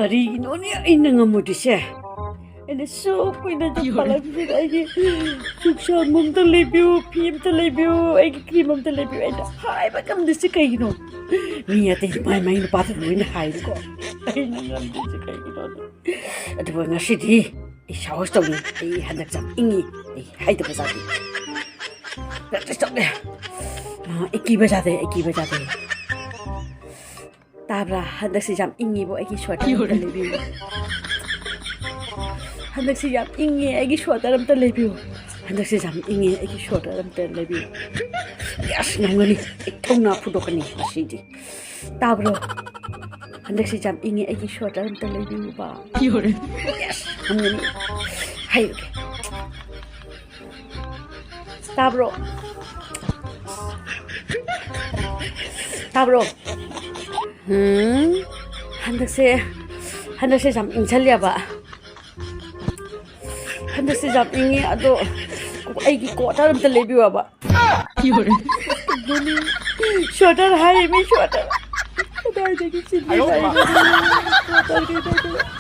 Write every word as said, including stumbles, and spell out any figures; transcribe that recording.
ꯀꯔꯤꯒꯤꯅꯣꯅꯦ ꯑꯩꯅ ꯉꯝꯃꯣꯏꯗꯣꯏꯁꯦ? ꯑꯩꯅ ꯁꯨꯛ ꯀꯨꯏꯅ ꯄꯥꯜꯂꯛꯄꯁꯤꯗ ꯑꯩꯒꯤ ꯁꯨꯛ ꯁꯥꯟꯕ ꯑꯝꯇ ꯂꯩꯕꯤꯌꯨ, ꯐꯤ ꯑꯝꯇ ꯂꯩꯕꯤꯌꯨ, ꯑꯩꯒꯤ ꯀ꯭ꯔꯤꯝ ꯑꯝꯇ ꯂꯩꯕꯤꯌꯨ, ꯑꯩꯅ ꯍꯥꯏꯕ ꯉꯝꯗ꯭ꯔꯤꯁꯦ ꯀꯩꯒꯤꯅꯣ? ꯃꯤ ꯑꯇꯩ ꯃꯥꯏ ꯃꯥꯏ ꯅꯨꯄꯥꯗ ꯂꯣꯏꯅ ꯍꯥꯏꯔꯤꯀꯣ, ꯑꯩꯅ ꯉꯝꯗ꯭ꯔꯤꯁꯦ ꯀꯩꯒꯤꯅꯣ? ꯑꯗꯨꯒ ꯉꯁꯤꯗꯤ ꯑꯩ ꯁꯥꯍꯁ ꯇꯧꯅꯤ꯫ ꯑꯩ ꯍꯟꯗꯛ ꯌꯥꯝ ꯏꯪꯉꯤ, ꯑꯩ ꯍꯥꯏꯗꯕ ꯌꯥꯗꯦ꯫ ꯄ꯭ꯔꯦꯛꯇꯤꯁ ꯇꯧꯒꯦ꯫ ꯑ, ꯑꯩ ꯀꯤꯕ ꯌꯥꯗꯦ, ꯑꯩ ꯀꯤꯕ ꯌꯥꯗꯦ꯫ ꯇꯥꯕ꯭ꯔꯥ? ꯍꯟꯗꯛꯁꯤ ꯌꯥꯝ ꯏꯪꯉꯤꯕꯣ, ꯑꯩꯒꯤ ꯁ꯭ꯋꯦꯇꯔ ꯑꯝꯇ ꯂꯩꯕꯤꯌꯨ꯫ ꯍꯟꯗꯛꯁꯤ ꯌꯥꯝ ꯏꯪꯉꯦ, ꯑꯩꯒꯤ ꯁ꯭ꯋꯦꯇꯔ ꯑꯝꯇ ꯂꯩꯕꯤꯌꯨ꯫ ꯍꯟꯗꯛꯁꯤ ꯌꯥꯝ ꯏꯪꯉꯦ, ꯑꯩꯒꯤ ꯁ꯭ꯋꯦꯇꯔ ꯑꯝꯇ ꯂꯩꯕꯤꯌꯨ꯫ ꯌꯦꯁ, ꯉꯝꯒꯅꯤ꯫ ꯑꯩ ꯊꯧꯅꯥ ꯐꯨꯗꯣꯛꯀꯅꯤ ꯉꯁꯤꯗꯤ꯫ ꯇꯥꯕ꯭ꯔꯣ? ꯍꯟꯗꯛꯁꯤ ꯌꯥꯝ ꯏꯪꯉꯦ, ꯑꯩꯒꯤ ꯁ꯭ꯋꯦꯇꯔ ꯑꯝꯇ ꯂꯩꯕꯤꯌꯨꯕ꯫ ꯌꯦꯁ, ꯉꯝꯒꯅꯤ꯫ ꯍꯥꯏꯔꯒꯦ꯫ ꯇꯥꯕ꯭ꯔꯣ? ꯇꯥꯕ꯭ꯔꯣ? ꯎꯝ, ꯍꯟꯗꯛꯁꯦ, ꯍꯟꯗꯛꯁꯦ ꯌꯥꯝ ꯏꯪꯁꯜꯂꯦꯕ꯫ ꯍꯟꯗꯛꯁꯦ ꯌꯥꯝ ꯏꯪꯉꯦ, ꯑꯗꯣ ꯑꯩꯒꯤ ꯀ꯭ꯋꯥꯇꯔ ꯑꯝꯇ ꯂꯩꯕꯤꯌꯣꯕ꯫ ꯁ꯭ꯋꯦꯇꯔ ꯍꯥꯏꯌꯦ ꯃꯤ, ꯁ꯭ꯋꯦꯇꯔ꯫ ꯀꯗꯥꯏꯗꯒꯤ ꯆꯤꯟꯕ ꯂꯥꯛꯏꯅꯣ? ꯁ꯭ꯋꯦꯇꯔ ꯀꯩꯗꯧꯗꯣꯏꯅꯣ?